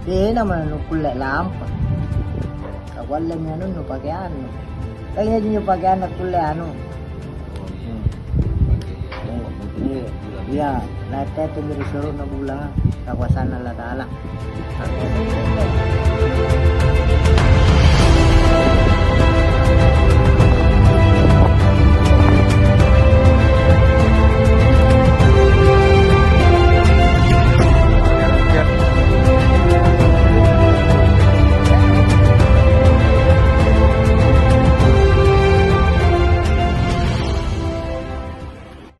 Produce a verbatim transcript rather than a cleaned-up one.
Tena manukkulle lampa. Kakuallemi anunnu pakeannu. Kan iaji injo pakeanna kulle anu. Iya, nakke tette ri suru'na bulang kakuasanna Allata'ala.